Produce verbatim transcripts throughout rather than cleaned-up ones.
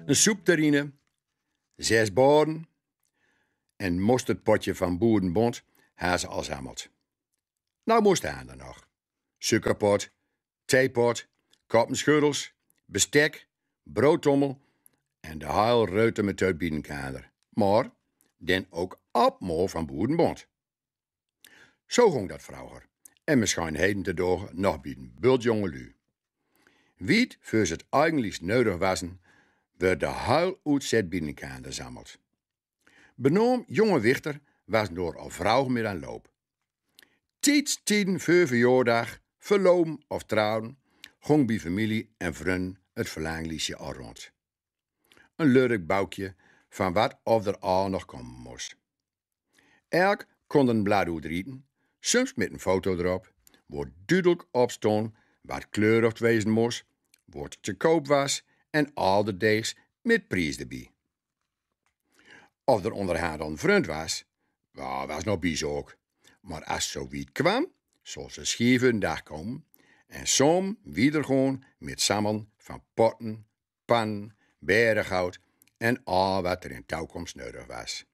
Een soepterrine, zes baden en mosterdpotje van boerenbond ha ze al zammeld. Nou most de ander nog. Sukerpot, theepot, koppenschuddels, bestek, broodtommel en de heil reutemeteut bienkander. Mar den ok apmol van boerenbond. Zo gong dat vreuger en misschien heden te doge nog bie een bult jonge lu. Wiet veur ze het eigenliks neudig wassen, werd de heil oetzet bienkander zammeld. Benaam jonge wichter was door al vreuger met aan loop. Tiets tieden veur verjaordag, verloven of trouwen, gong bie familie en vrun het verlangliesje al rond. Een lurk boukje van wat of er al nog komen mos. Elk kon een blad oetrieten, soms met een foto erop, wo duidelijk op stond wat kleurig wezen mos, wo het te koop was en alderdeegs met pries erbij. Of er onderhand al een vrund was, wa- was nog bijzaak. Maar as zo wiet kwam, zoals ze schieven dag komen en som wiedergoon met sammen van potten, pan, berghout en al wat er in toekomst neudig was.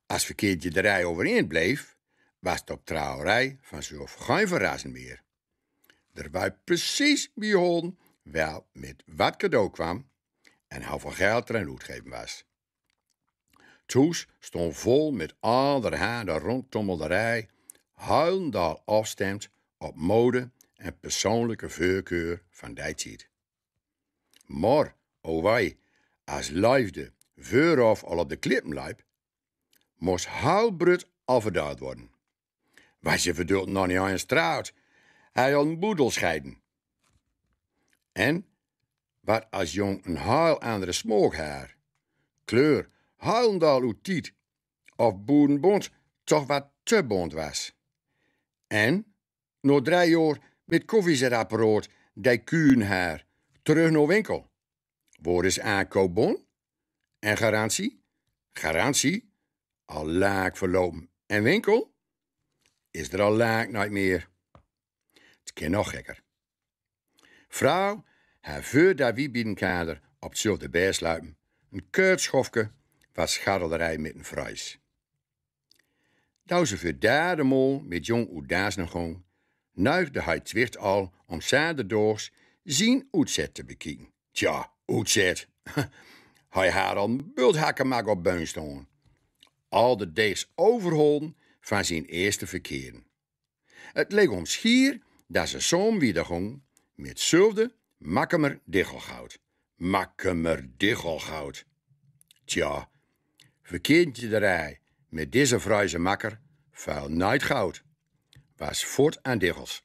As verkeerdje de rij overeind bleef, was het op trouwerij vanzelf geen verrassen meer. Er wei precies bieholen wel met wat cadeau kwam en hoeveel geld er aan oetgeven was. Het hoes stond vol met allerhande rondtommelderij, huilendal afstemd op mode en persoonlijke voorkeur van die tijd. Maar, o wei, as leefde veuraf al op de klippen liep, mos heel brut al verdaald worden. Wei ze verdult nog niet eens trouwd, hij al een boedel scheiden. En wat as jong een heel andere smaak haar, kleur, huilendal oet tiet, of boerenbond toch wat te bond was. En, na drie jaar met koffiezetapparaat die kuun haar, terug naar winkel. Waar is aankoopbon? En garantie? Garantie? Al laak verlopen. En winkel? Is er al laak nooit meer. Het kan nog gekker. Vrouw, haar veurdat wie bienkander op zulfde best luipen, een kort schofke wat scharrelerij met een vries. Doe ze veur derde mol met jong oet Daasne gong, nuigde hij Twicht al om zaterdaags zien oetzet te bekieken. Tja, oetzet. Hij had al een bult hakkemak op beun staan. Alderdeegs overholden van zien eerste verkeren. Het leek om schier dat ze samen wiedergong met zulfde Makkemer Dichelgoud. Makkemer Dichelgoud. Tja, verkeerdje de rij met deze Friese makker vuil nooit goud. Was voort aan Dichels.